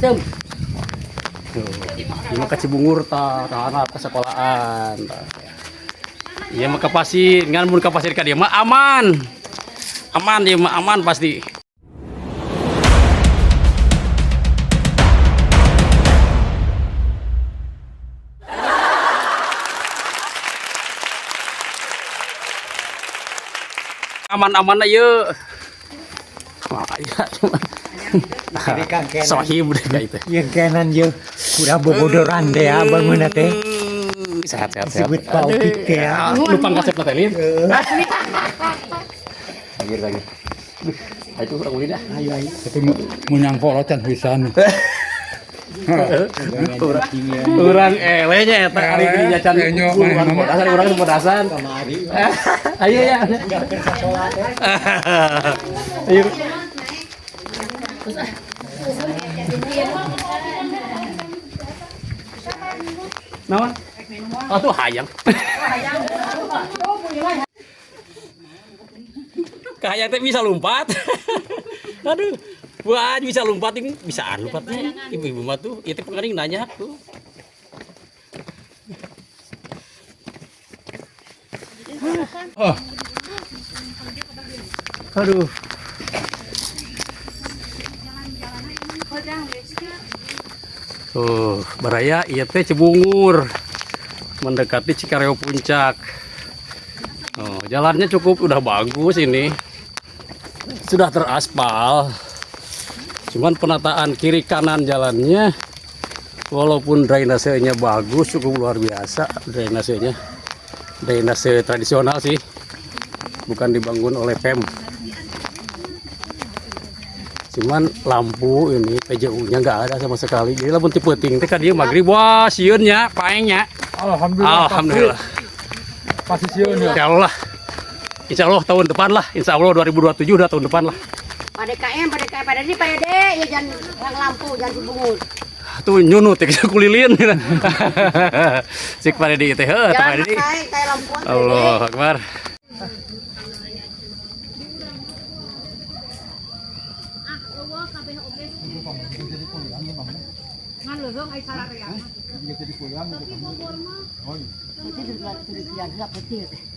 Hitam. Tuh, ieu mah ka Cibungur tah, tahan ke sekolahan. Tah. Ieu mah ka pasir, ngan mun ka pasir ka dieu mah aman. Aman ieu mah aman pasti. Aman-aman aja. Wah, iya. Jadi Kang Kenan. Sohib deh kayak itu. Yang kanan ye kurang bobodoran deh ya bangun teh. Sehat, sehat, sehat. Disebut Pak Opik teh ya. Lupa kasep natelin. Lagi, lagi. Duh, itu kurang ulin ah. Ayo ayo. Tapi meunang polocan pisan. Urang elehnya eta ari gini nyacan Enyo, urang mana? podasan, urang podasan. Kamari. Ayo ya. Ayo. Naon? Oh tuh hayang. Kahayang teh bisa lompat. Aduh. Wah, bisa lompat ini bisa lompatnya. Ibu-ibu mah tuh, itu pengaring nanya tuh. Oh, Aduh. Tuh, baraya ieu teh Cibungur mendekati Cikareo Puncak. Oh, jalannya cukup udah bagus ini. Sudah teraspal. Cuman penataan kiri kanan jalannya walaupun drainasenya bagus cukup luar biasa drainasenya. Drainase tradisional sih. Bukan dibangun oleh PEM. Cuman lampu ini PJU-nya nggak ada sama sekali. Jadi lamun ti peuting teh ka dieu magrib wah sieun nya paeng nya. alhamdulillah. Alhamdulillah. Pasti sieun ya. Insya Allah. Insya Allah tahun depan lah. Insya Allah 2027 udah tahun depan lah. Pak DKM, Pak DKM, Pak Dedi, Pak Dede, ya jangan yang lampu, jangan Cibungur. Tuh nyunut teh kulilin. Cik Pak Dedi teh heuh Pak Jangan Dedi. kayak kayak lampuan. Pak Dede. Allah Akbar.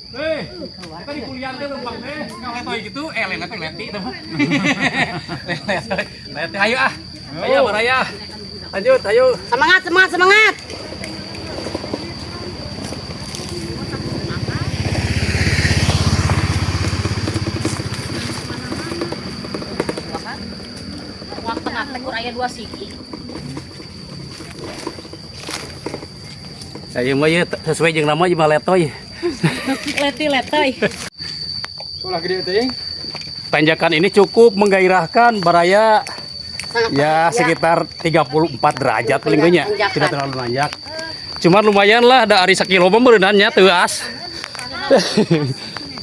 Hei, kita di kuliah teh lempang teh, kalau letoy gitu, leti leti teh mah. Leti, leti, ayo ah, ayo baraya, lanjut, ayo. Semangat, semangat, semangat. Uang tengah teh kur aya dua siki. Ayo mah ya sesuai jeung nama jeung letoy. Leti letoy. Solah gede teh. Tanjakan ini cukup menggairahkan baraya Sangat ya sekitar 34 derajat paling nya, Tanjakan. tidak terlalu nanjak. Cuman lumayan lah ada ari sakilo mah meureunannya teuas.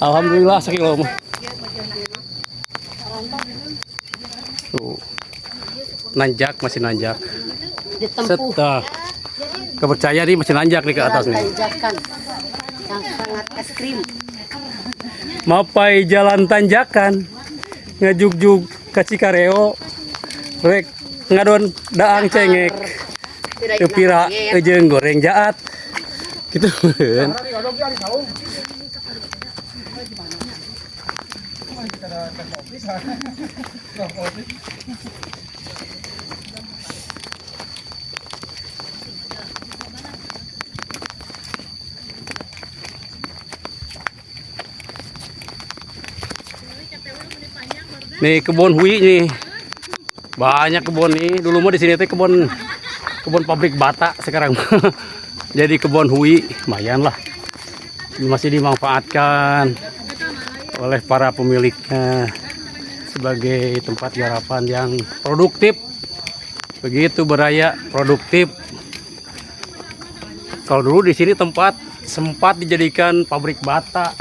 Alhamdulillah sakilo mah. Tuh. Nanjak masih nanjak. Ditempuh. Setah. Kepercaya nih masih nanjak nih ke atas nih. Tanjakan yang sangat es krim. Mapai jalan tanjakan ngajugjug ka Cikareo rek ngadon daang cengek Tidak teu pira hilang. jeung goreng jaat gitu kan. Nih kebun hui nih. Banyak kebun nih. Dulu mah di sini teh kebun kebun pabrik bata sekarang. Jadi kebun hui, lumayan lah. Masih dimanfaatkan oleh para pemiliknya sebagai tempat garapan yang produktif. Begitu beraya produktif. Kalau dulu di sini tempat sempat dijadikan pabrik bata.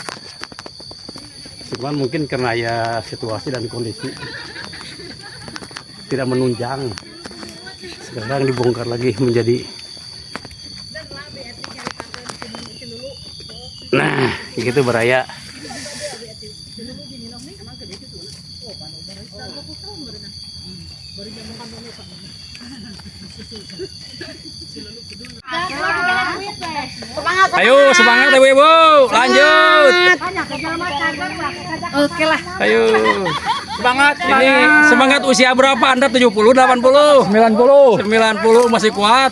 Cuman mungkin karena ya situasi dan kondisi tidak menunjang. Sekarang dibongkar lagi menjadi. Nah, gitu beraya. Ayo semangat ibu-ibu, lanjut. Oke lah. Ayo. Semangat. Ini semangat usia berapa Anda? 70, 80? 90. 90 masih kuat.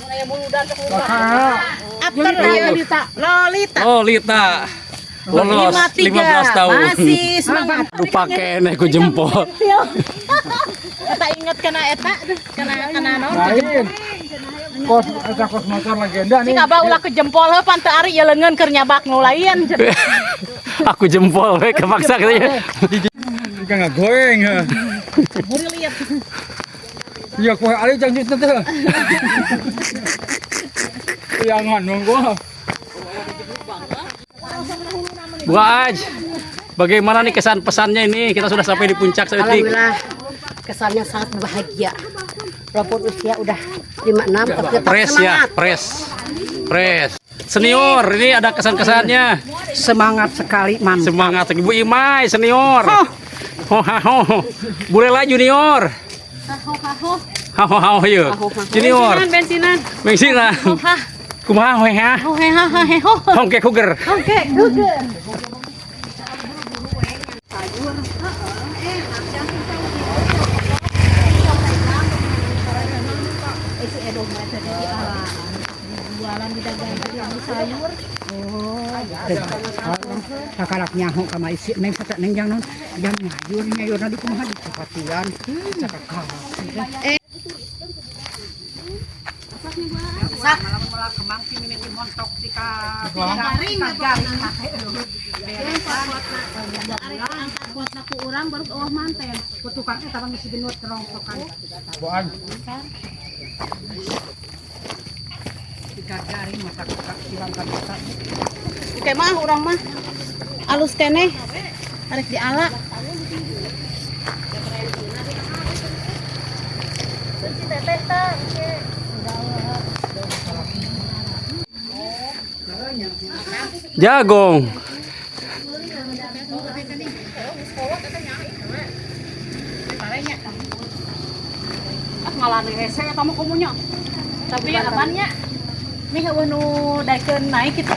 After Lolita. Lolita. Lolita. Lolos 15 tahun. Masih semangat. Aduh pakai nih ku jempol. Eta inget kana eta, aduh, kana kana naon? Lain. Kos eta kos motor legenda nih. Cik abah ulah ke jempol heuh pan teu ari ieu leungeun keur nyabak nu lain. Aku jempol we kepaksa katanya. Jika nggak goeng. Buri lihat. Iya, kue ali jangan teh. Jangan nunggu. Bu Aj, bagaimana nih kesan pesannya ini? Kita sudah sampai di puncak Sedetik. Alhamdulillah kesannya sangat bahagia. Walaupun usia udah 56 tapi tetap Pres ya, semangat. pres. Pres. Senior, ini ada kesan-kesannya. Semangat sekali, man. Semangat Ibu Imai senior. Ho ha ho. Bu Lela junior. Ha ho ha ho yeuh. Junior. Bensinan. Bensinan. Kumaha we ha? Ho he ha ha he ho. Hongke kuger. Oke, gugur. Sakarak nyaho ka maisi neng sata neng jang non jang nyayur nyayur na di kumaha di kepatian cakak. Kuat ku urang baru ke manten. Tukang eta mah geus genut kerongsokan. Buan. Tiga garing mata silang ka mata. Oke mah urang mah alus keneh arek diala. Jagong. Ah ngalah hese eta mah komunya. Tapi apannya? Nih eueuh nu daekeun naik kitu.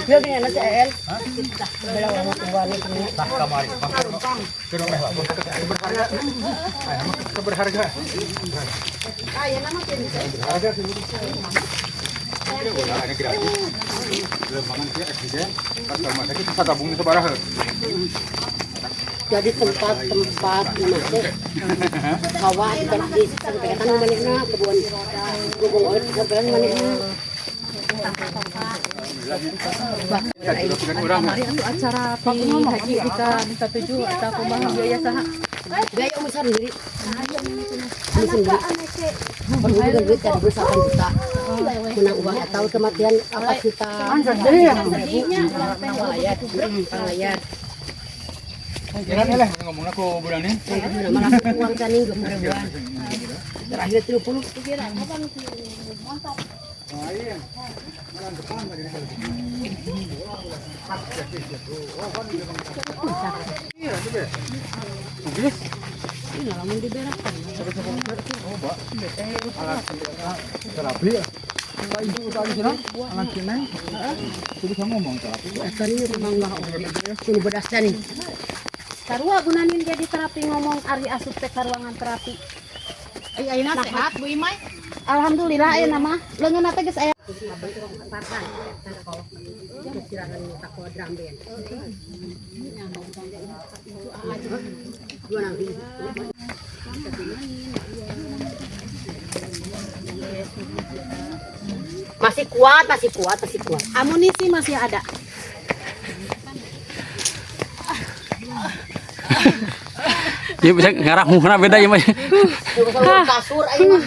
Dia gini anak CL. Bela orang tua nih punya. Berharga. Berharga gratis. Lembangan dia eksisten. Pas ke rumah sakit bisa tabung sabaraha. Jadi tempat-tempat ini sawah di di sampaikan manehna kebun gubung oil sampaikan manehna. Acara haji dika minta tujuh atau kumaha biaya saha? Biaya umi sendiri. Umi sendiri. Perlu duit dari 8 juta. Menang uang atau kematian 4 juta. Panglayar. Panglayar. Kira lah ngomongna ku berani. Malah uang caning 20 ribuan. Terakhir 30. Terapi ya. Pak ibu tadi sana, anak Cina. Jadi kamu ngomong terapi. Tadi memang mah ini bedas nih. Sarua gunanin jadi terapi ngomong ari asup teh ka ruangan terapi. Ai ayeuna sehat Bu Imai? Alhamdulillah ayeuna mah leungeunna teh geus aya. Kesirangan takwa drum band. Dua nanti. Masih kuat, masih kuat, masih kuat. Amunisi masih ada. Ya bisa ngarah muhna beda ya mah. Kasur aja mah.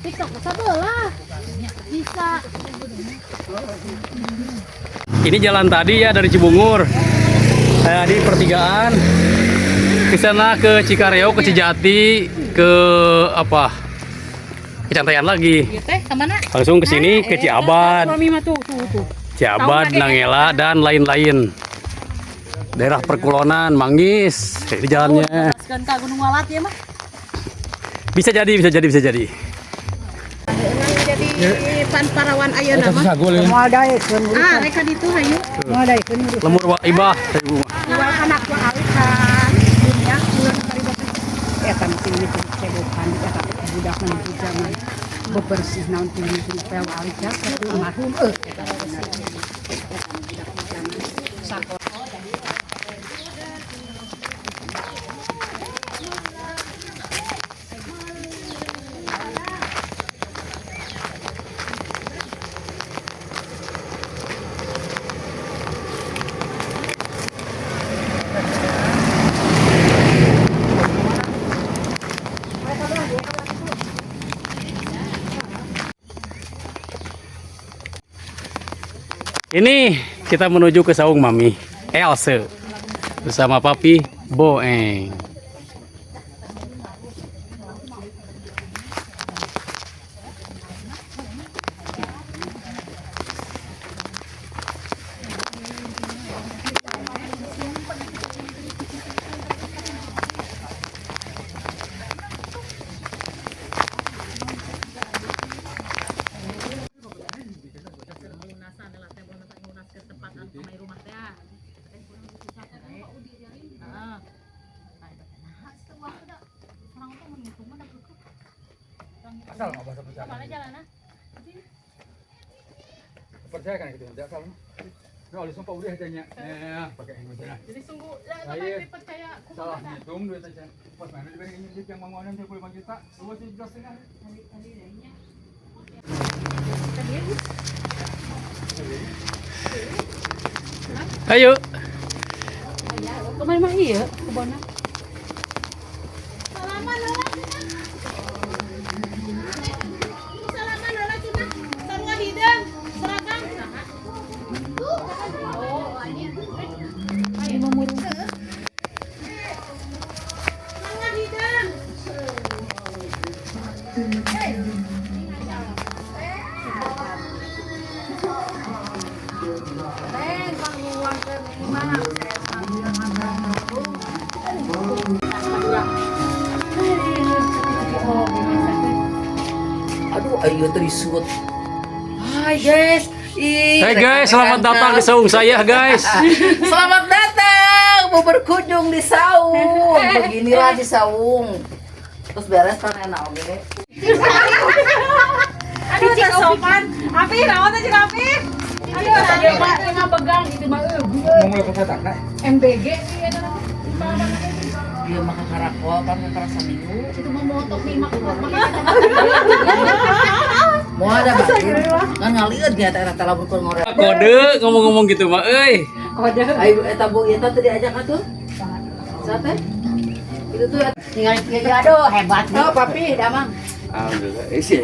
TikTok sebelah. Bisa. Ini jalan tadi ya dari Cibungur. Di pertigaan ke sana ke Cikareo, ke Cijati, ke apa? Ke Cantayan lagi. Teh kemana? Langsung ke sini ke Ciabad. Ciabad, Nangela dan lain-lain. Daerah Perkulonan, Manggis. Ini jalannya. Kan ka Gunung Walat ya mah. Bisa jadi, bisa jadi, bisa jadi. Jadi pan parawan ayeuna mah. Moal daekeun Ah, reka ditu hayu. moal daekeun Lemur wa ibah, ibu mah. jual anak mah awit ka dunia bulan 2000 eta mah teu cebokan eta budak mah di zaman bebersih naon teu teu awit ya almarhum eta bener. Eta mah budak di zaman sakola. Ini kita menuju ke Saung Mami Else bersama Papi Boeng. Asal nggak bahasa percaya. Percaya kan gitu, tidak salah. Nah, oleh sumpah udah tanya, ya, pakai yang misalnya. Jadi sungguh, ya, percaya. Salah ngitung duit aja. Pas mana diberi ini duit yang bangunan 25 juta, 2,5 juta. Ayo. Kemana mah iya kebonna. Salaman heula cenah. Sarua hideung, seragam. Oh, anjing. Sarua hideung. Aduh, ayo tadi suut. Hai guys. Ih, Hai guys, selamat datang di saung saya guys. Selamat datang, mau berkunjung di saung. Beginilah di saung. Terus beres kan enak oke. Aduh, teh sopan. Api, naon teh jeung Api? Aduh, tadi Pak mah begang gitu mah Mau mulai kesehatan, nah. MBG sih eta mah. Dia makan karakol, kan kakara saminggu. Itu mah motok nih mah. Mau ada batur. Kan ngalieu dia teh eta lamun keur ngorek. Kode ngomong-ngomong gitu mah, euy. Ayo eta bu eta tadi ajak atuh. Sate? Itu tuh Tinggal tiga aduh hebat. Oh, papi, damang. Alhamdulillah, isi.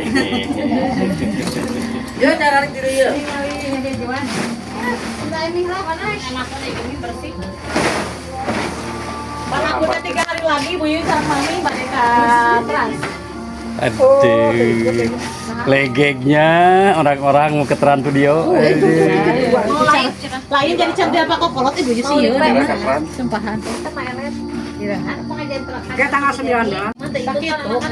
Yo cara diri yo. Enak bersih. Bang aku teh 3 hari lagi Bu Yuyun sareng Mami bade ka Trans. Aduh. Legegnya orang-orang mau ke Trans Studio. Aduh. Lain, lain jadi cantik apa kok kolot ibu sih ya. Sumpahan. Kayak tanggal 19. Sakit tuh.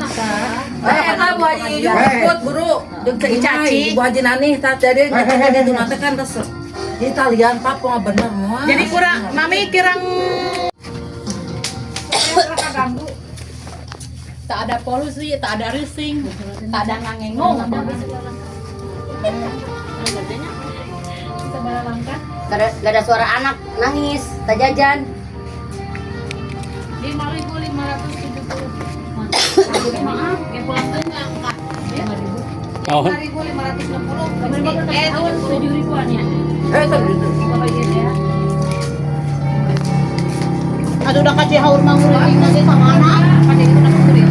Eh, eta Bu Haji Yuyun ikut buru. Jeung Ceu Imai, Bu Haji Nani tah jadi jadi itu nanti kan tes. Di Italian pap mah bener mah. Jadi kurang Mami kirang tak ada polusi, tak ada rising, tak ada ngangengong. Gak ada suara anak nangis, tak jajan. 5.570. Maaf, yang pulang teh ngangkat. Naon? 5.560. Eh, 7 ribuan ya. Eh, itu gitu. Aduh, udah kasih haur mangguling nanti sama anak. Pada itu udah mangguling.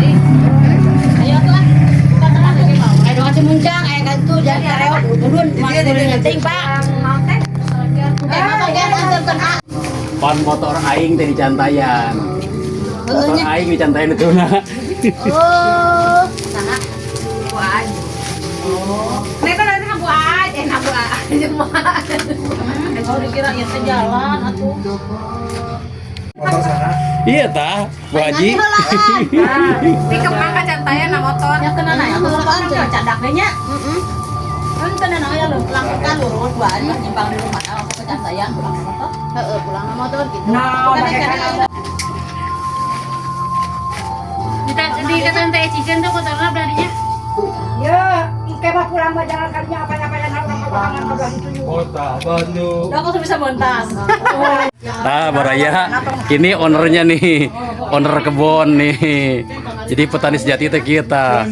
Ayo tuh lah. Bukan tenang lagi mau. Eh, doa muncang, eh kan tuh jadi reok turun, Jadi, ting, Pak. Eh, mama jangan antar kan. Pan motor aing teh dicantayan. Motor aing dicantayan itu nah. Oh, saha? Mereka nanti Bu Aj, Bu Aj, Oh, dikira ieu teh jalan atuh. Iya tah, Bu Haji. Di kemang ka cantayan na motor. Ya kena naik atuh kan cadak deh nya. Heeh. Kan kena naik ya langkah lurus Bu Aj nyimpang di rumah langsung ke Cantayan pulang ke motor. Heeh, pulang ke motor gitu. Nah, Kan kan Di kata teh cijen tuh motorna beraninya. Ya, engke mah pulang mah jangan kalinya apa-apa yang harus kabangan ka belah itu. Kota Bandung. Udah aku bisa bontas. Nah, Baraya, ini ownernya nih, owner kebun nih. Jadi petani sejati itu kita.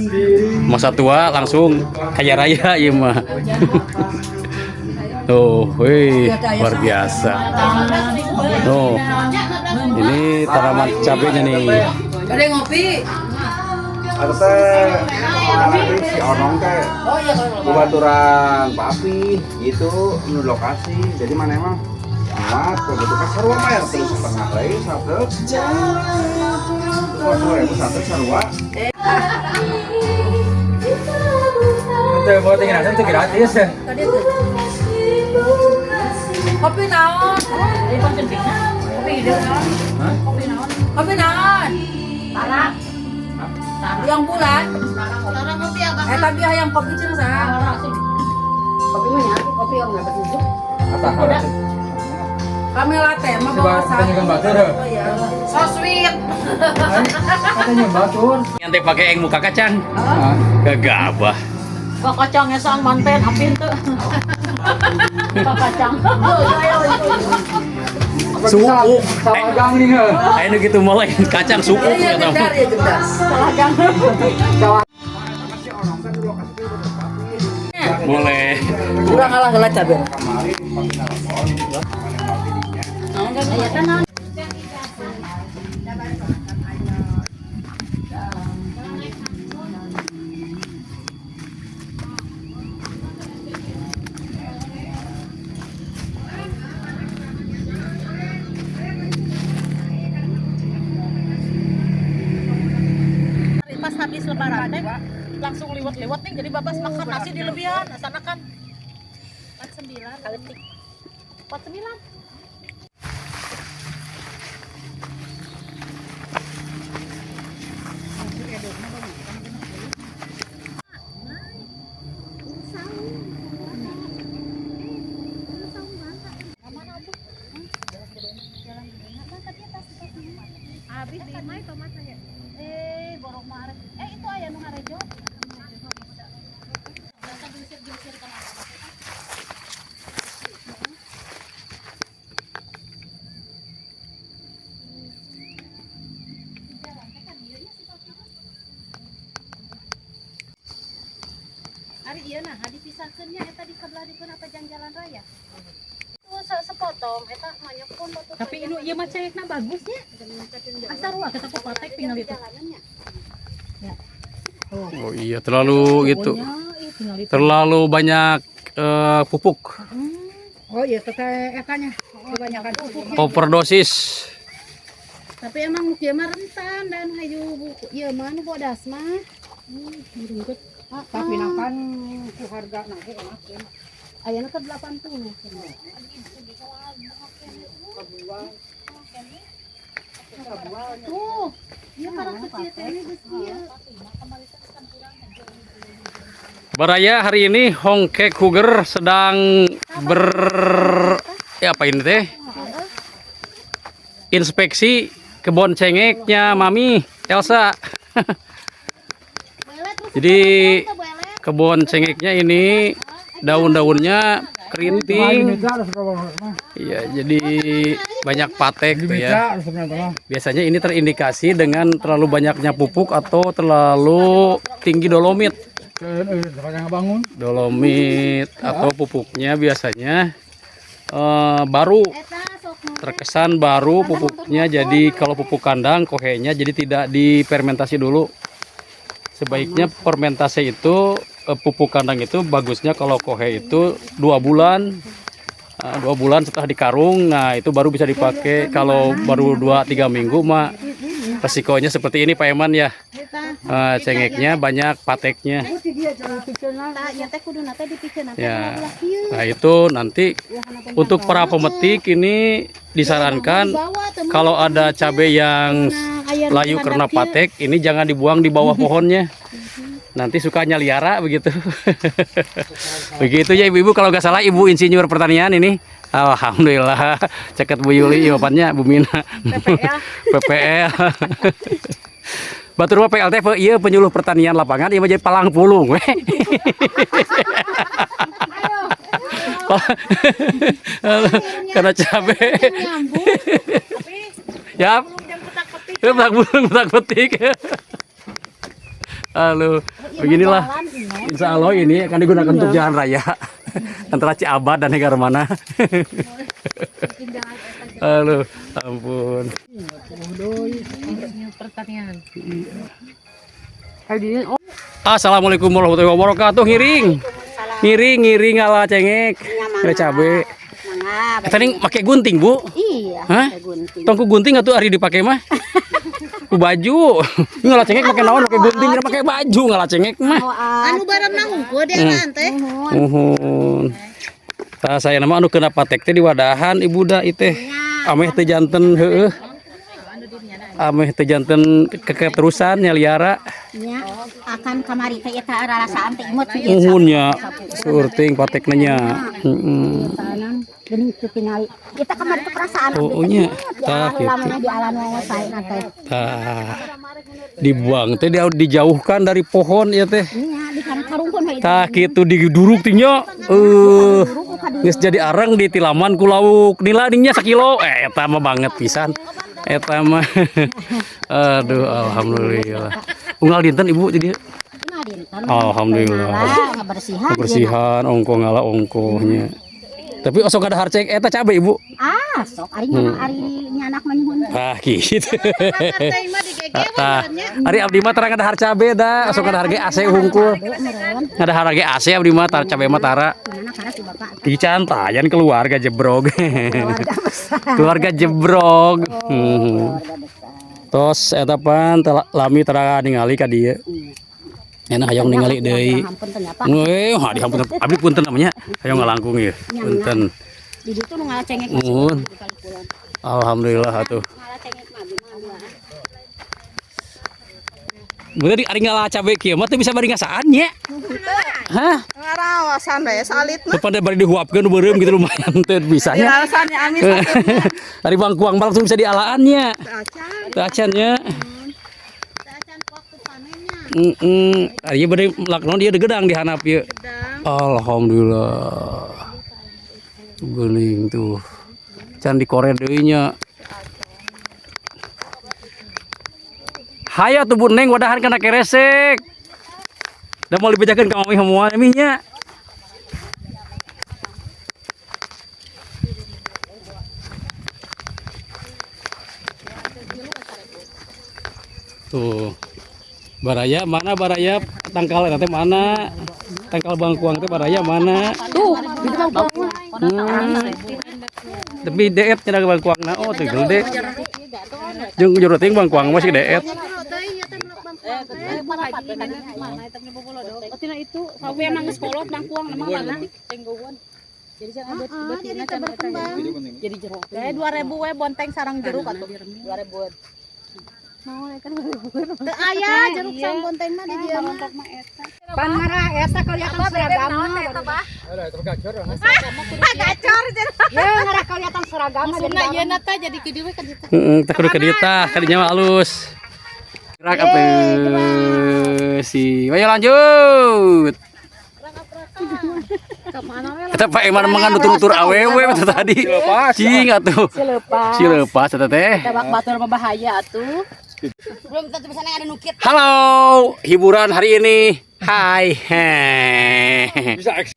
Masa tua langsung kaya raya ya mah. Tuh, wih, luar biasa. Tuh, ini tanaman cabenya nih. Ada ngopi. Atau teh nanti si Onong teh bubaturan papi gitu nu lokasi jadi mana emang muat kalau gitu kan sarua mah yang terus setengah lagi satu 20.000 satu sarua. Itu buat tinggal itu gratis ya. Kopi naon? Kopi naon? Kopi naon? Tarang. Yang bulan. Sekarang ngopi abang. Eh tapi hayang kopi cenah saha? Kopi mah ya, kopi om nggak bersusu. Apa harus? Kami latte mah Coba bawa satu. tanyakan batur. Oh, iya. So sweet. Katanya batur. Yang teh pakai eng muka kacang. Gegabah. Gua kocongnya soang manten apin tuh. Pak kacang. Suuk. Salah gang nih nge. Ayo gitu mulai kacang suuk Iya, kata. jedar ya jedar. Si Onong teh nu lokasi teh udah papi. Boleh. Kurang kalah heula cabe. Kemari papi nelpon mana papi dinya. Aya kan naon? Pas habis lebaran teh langsung liwat-liwat nih jadi babas makan nasi di lebihan sana kan 49 kaletik 49. Habis di mai tomatnya. Eh, borok maret. Eh, itu aya nu ngarejo. Biasa gelisir-gelisir kana. Ari ieu nah dipisahkeun nya eta di sebelah dikeun apa jang jalan raya. Tuh sepotong eta mah pun batu. Tapi ini ieu mah cengekna bagusnya. Asa ruah kita ku patek tinggal itu. Oh iya, terlalu gitu. Terlalu banyak pupuk. Oh iya teh etanya kebanyakan pupuk. Overdosis. Tapi emang kieu mah rentan dan hayu buku ieu mah nu bodas mah. Tapi nakan ku harga nanti enak ya. Ayeuna ke 80. Tuh, ieu karang kecil teh ini geus kieu. Baraya hari ini Hongke Kuger sedang ber ya apa ini teh? Inspeksi kebun cengeknya Mami Elsa. Jadi kebun cengeknya ini daun-daunnya keriting. Iya, jadi banyak patek tuh ya. Biasanya ini terindikasi dengan terlalu banyaknya pupuk atau terlalu tinggi dolomit. Dolomit atau pupuknya biasanya baru terkesan baru pupuknya, jadi kalau pupuk kandang kohenya jadi tidak difermentasi dulu. Sebaiknya fermentasi itu pupuk kandang itu bagusnya kalau kohe itu 2 bulan Nah, 2 bulan setelah dikarung, nah itu baru bisa dipakai. Kalau baru 2-3 minggu mah resikonya seperti ini, Pak Eman, ya. Eh, cengeknya banyak pateknya. Ya. Nah, itu nanti untuk para pemetik ini disarankan kalau ada cabai yang layu karena patek ini jangan dibuang di bawah pohonnya. Nanti sukanya liara begitu. Begitu ya, ibu-ibu, kalau nggak salah ibu insinyur pertanian ini. Alhamdulillah. Ceket Bu Yuli, iya bapaknya Bu Mina. PPL. Batur mah PLT, iya, penyuluh pertanian lapangan, iya mah jadi palang pulung we. Karena cabe. Ya. Petak bulung, petak petik. Halo, beginilah. Insya Allah ini akan digunakan untuk jalan raya antara Ciabad dan Hegarmana. Halo, ampun. Pertanian. Assalamualaikum warahmatullahi wabarakatuh. Ngiring. Ngiring, ngiring ala cengek. Ada cabe. Mangga. Eta nih make gunting, Bu. Iya, Hah? pakai gunting. Tong ku gunting atuh ari dipake mah. Ku baju. Ngala cengek make naon, make gunting, make baju ngala cengek mah. Anu bareng hungkul dia teh. Muhun. Tah, saya nama anu kena patek teh di wadahan ibu da ieu teh. Ameh teh janten, heueuh. Ameh teh janten keterusan nyaliara. Nya akan kamari teh eta rarasaan teh imut. Muhun nya seueur teuing patekna nya. Heeh. Geuning teu tingali. Kita kamari teh perasaan Oh, abdi teh nya. imut, di Tah, alam gitu. lamuna di alam saena teh. Tah. Dibuang teh dia dijauhkan dari pohon ya teh. Nya di kana karungkun we. Tah, kitu diduruk tingnya. Geus jadi arang di tilaman ku lauk. Nila dingnya sakilo. Eh, eta mah banget pisan. Eta mah. Aduh, alhamdulillah. Unggal dinten Ibu jadi. Alhamdulillah. Kebersihan. Kebersihan ongko ngala ongkohnya. Tapi osok ada harcek eta cabe, Ibu. Ah, sok ari nyanak, ari nyanak mah nyuhun. Ah, gitu. Tah, ari abdi mah terang ada cabe da, osok ada harga AC hungkul. Ada harga AC abdi mah tar cabe mah tara. Gimana karena si bapak Dicantayan keluarga jebrog. keluarga besar. Keluarga jebrog. Keluarga besar. Tos eta pan lami tara ningali ka dieu. Enak hayang ningali deui. Hampun teh nya, Pak. Weh, ha dihampun abdi, punten namanya. Hayang ngalangkung ieu. Punten. Di ditu nu ngala cengek mah. Nuhun. Alhamdulillah atuh. Ngala cengek mah abdi mah dua. Bener ari ngala cabe kieu mah teu bisa bari ngasaan nya. Hah? Ngarawasan we salit mah. Kepada bari dihuapkeun beureum gitu lumayan teu bisa nya. Alasan amis. Ari bangkuang mah langsung bisa dialaan nya. Teu acan nya. Heeh. Ari bade laknon dia gedang di handap ieu. Alhamdulillah. Geuning tuh. Can dikore deui nya. Hayo tuh Bu Neng wadahan kana keresek. Da mau dibejakeun ka mami moal mih nya. Tuh. Baraya mana, baraya tangkal nanti mana? Tangkal bangkuang teh baraya mana? Tuh, itu bangkuang. Tapi deet nya bangkuangna. Oh, teh gede. Jeung jero teuing bangkuang masih deet. Itu tapi emang geus kolot bangkuang emang leutik. Jadi Jadi teu berkembang. Jadi jeruk. Eh, 2000 we bonteng sarang jeruk atuh. 2000. Teu aya jeruk sarang bonteng mah di dieu mah. Pan ngarah eta kelihatan seragamna. Ada itu gacor. Gacor jeruk. Ya ngarah kelihatan seragamna. Maksudna ieu na teh jadi kieu we ka dieu. Heeh, teh kudu ka dieu tah, ka dinya mah alus. Gerak atuh si. Ayo lanjut. Eta Pak Eman mangan nutur-nutur awewe eta tadi. Cing atuh. Silepas. Silepas eta teh. Tabak batur mah bahaya atuh. Belum tentu bisa ada nukit. Halo, hiburan hari ini. Hai. Hehehe. Bisa eks.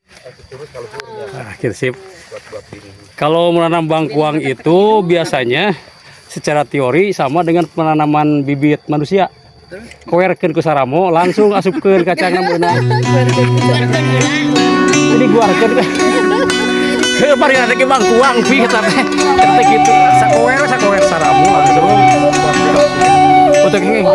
Akhir sip. Kalau menanam bangkuang itu biasanya secara teori sama dengan penanaman bibit manusia. Koerkeun ku saramo langsung asupkeun kacangna meunang. Jadi guarkeun. Heuh bari ada ge bangkuang pi eta teh. Eta teh kitu. Sakower sakower saramu langsung. Untuk ini.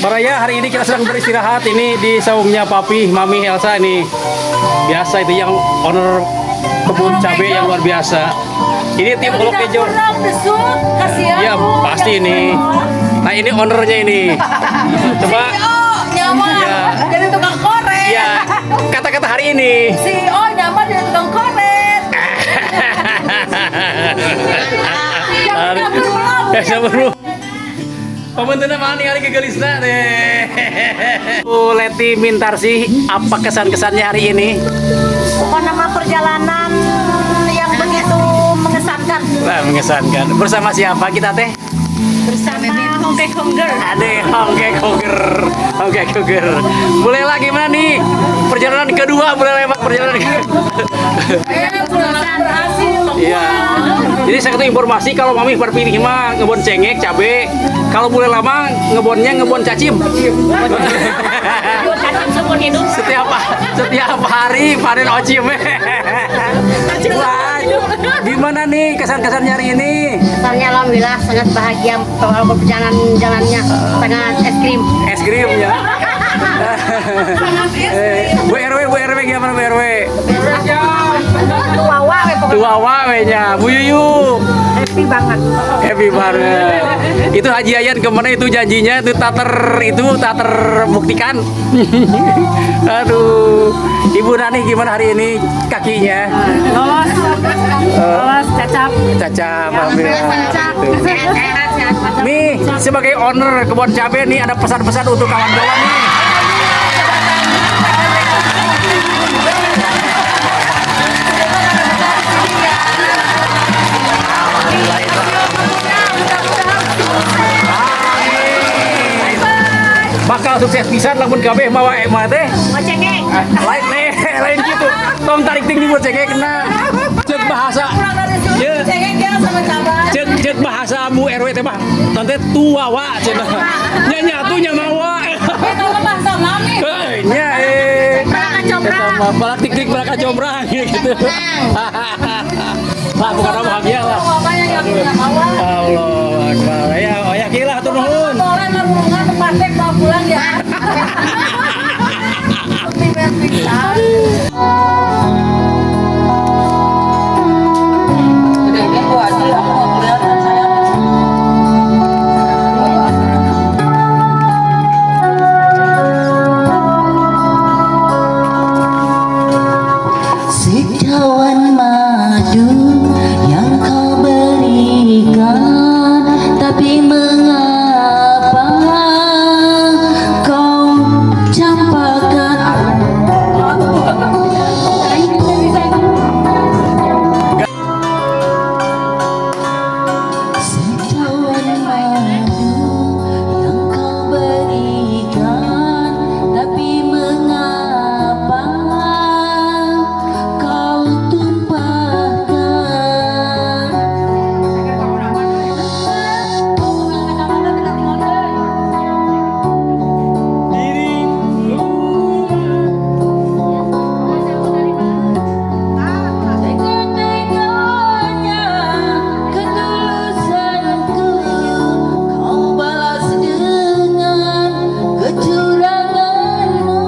Baraya, hari ini kita sedang beristirahat ini di saungnya Papi, Mami Elsa ini. Biasa itu yang owner kebun cabai yang luar biasa. Ini tim Kolok Kejo. Iya, pasti ini. Nah, ini ownernya ini. Coba. Nyaman. Iya. Jadi tukang korek. Ya, kata-kata hari ini. CEO nyaman jadi tukang korek. Ya, siapa bro? Pementena mana ningali kegelisna deh. Bu Leti Mintarsih, apa kesan-kesannya hari ini? Pokoknya nama perjalanan yang begitu mengesankan. Wah, mengesankan. Bersama siapa kita teh? Bersama Hongke Hunger. Ade Hongke Koger. Hongke Koger. Boleh lagi gimana nih? Perjalanan kedua boleh lewat perjalanan Berhasil. Iya. Jadi saya tuh informasi kalau mami berpilih mah ngebon cengek, cabe. Kalau boleh lama ngebonnya ngebon cacim. Seumur hidup. Setiap setiap hari panen ocim. Wah, gimana nih kesan-kesannya hari ini? Kesannya alhamdulillah sangat bahagia walaupun perjalanan jalannya sangat es krim. Es krim ya. Bu RW, Bu RW gimana Bu RW? Wawa we pokoknya. Tuawa we nya, Bu Yuyu. Happy banget. Happy banget. Itu Haji Ayan kemana itu janjinya itu tak ter itu tak terbuktikan. Aduh. Ibu Nani gimana hari ini kakinya? Lolos. Lolos cacap. Caca, alhamdulillah. Gitu. Sehat, sehat. Nih, sebagai owner kebun cabai nih ada pesan-pesan untuk kawan-kawan nih. Amin. Bakal sukses pisan lamun kabeh mawa emah teh. Ngocengeng. Lain lain lain gitu. Tong tarik ting di cengek kena. Cek bahasa. Ye. Cengeng dia sama cabai. Cek cek bahasa Bu RW teh mah. Tante tua wa cenah. Nya nyatu nya mawa. Kalau bahasa mami. Heuh, nya eh. Beraka combrang. Eta mah balak tik-tik beraka combrang gitu. Lah bukan apa bahagia lah. Bapaknya yang punya mawa. Allah Akbar. Ya, oh ya kilah hatur nuhun. Orang marulungan tempatnya bawa pulang ya. Secawan madu yang kau berikan, tapi mengapa kau campakkan? Secawan madu yang kau berikan, tapi mengapa kau tumpahkan? Tega-teganya ketulusanku kau balas dengan kecuranganmu.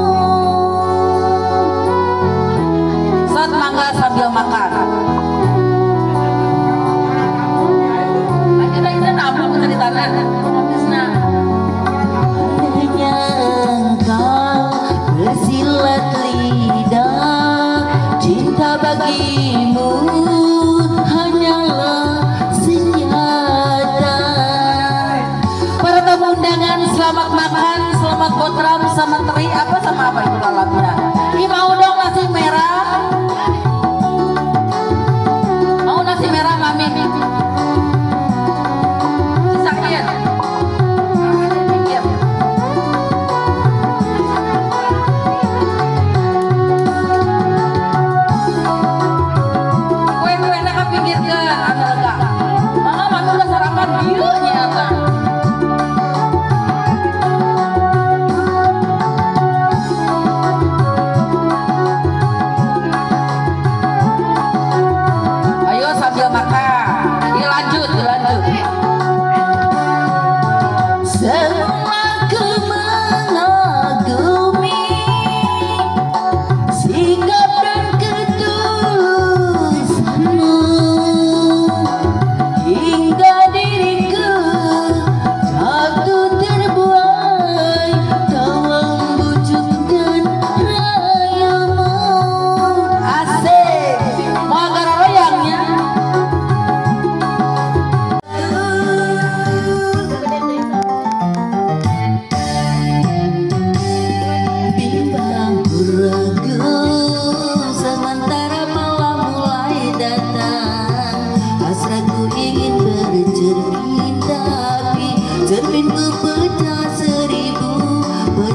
Saat mangga sambil makan. Akhirnya kita nabung ceritanya. Habisna. Hanya engkau bersilat lidah, cinta bagimu hanyalah senjata. Para tamu undangan selamat makan, selamat botram sama teri apa sama apa itu lalapnya. Ih mau dong nasi merah. Mau nasi merah mami. Sisain. Pinggir. Kue-kuenya ke pinggirkan, anu lega. Mama, mami udah sarapan, ieu nyata.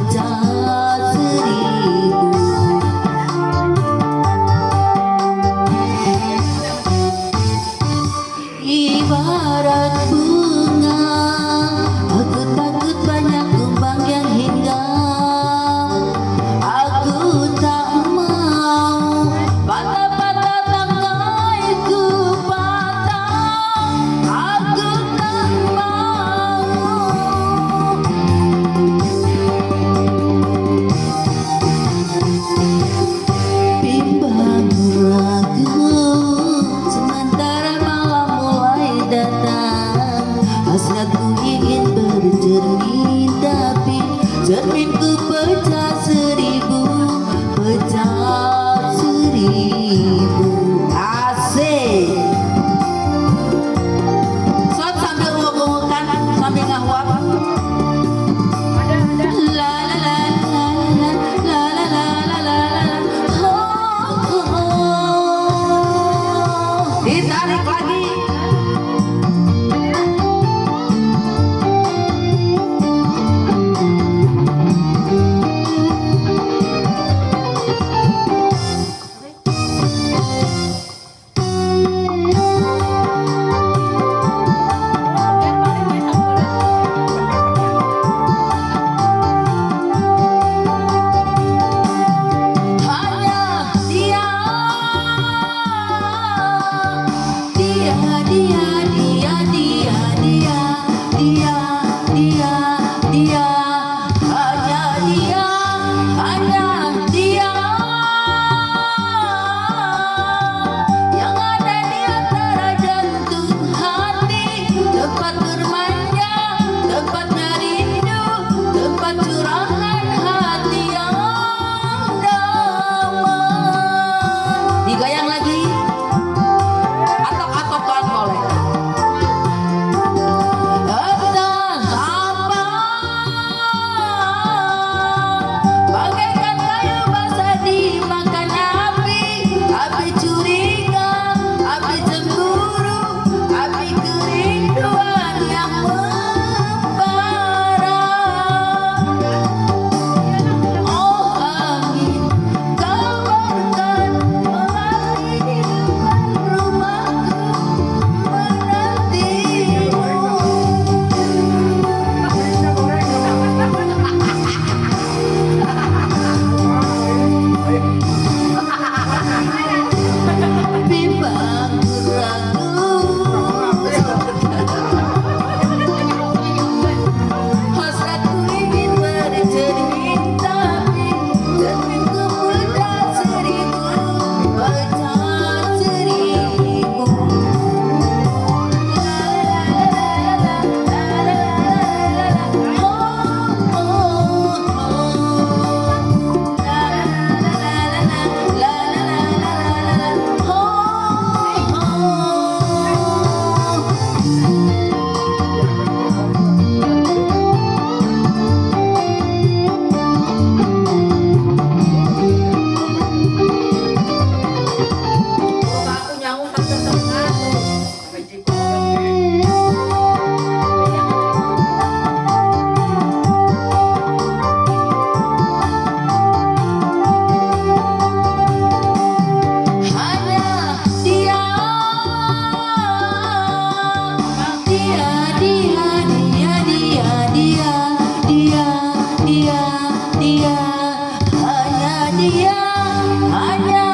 Pecah seribu. Ibarat bunga, aku takut banyak kumbang yang hinggap. Aku tak mau patah-patah tangkaiku patah. Aku tak mau. Bimbang ragu, sementara malam mulai datang. Hasratku ingin bercermin, tapi cerminku pecah seribu, pecah seribu. Asik. Sob sambil ngomongkan, sambil ngahuap. La la la la la la la la la la la. Oh, oh, oh. Ditarik lagi. Hanya dia, dia, dia, dia, dia, dia, dia, dia, dia. Hanya dia, hanya dia yang ada di antara jantung hati, tempat bermanja, tempatnya rindu, tempat curahan hati yang damai. Digoyang lagi, atok-atokan boleh. Entah apa, bagaikan kayu basah dimakan api, api curiga, api cemburu, api kerinduan yang membara. Oh angin, kabarkan melati di depan rumahku menantimu. Bimbang ragu, hasratku ingin bercermin, tapi cerminku pecah seribu, pecah seribu. La la la la la la la la, oh oh oh. La la la la la la la la la la, oh oh. Aku nyawu tak setengah. Hanya dia, dia, dia, dia, dia, dia, dia, dia, dia. Hanya dia, hanya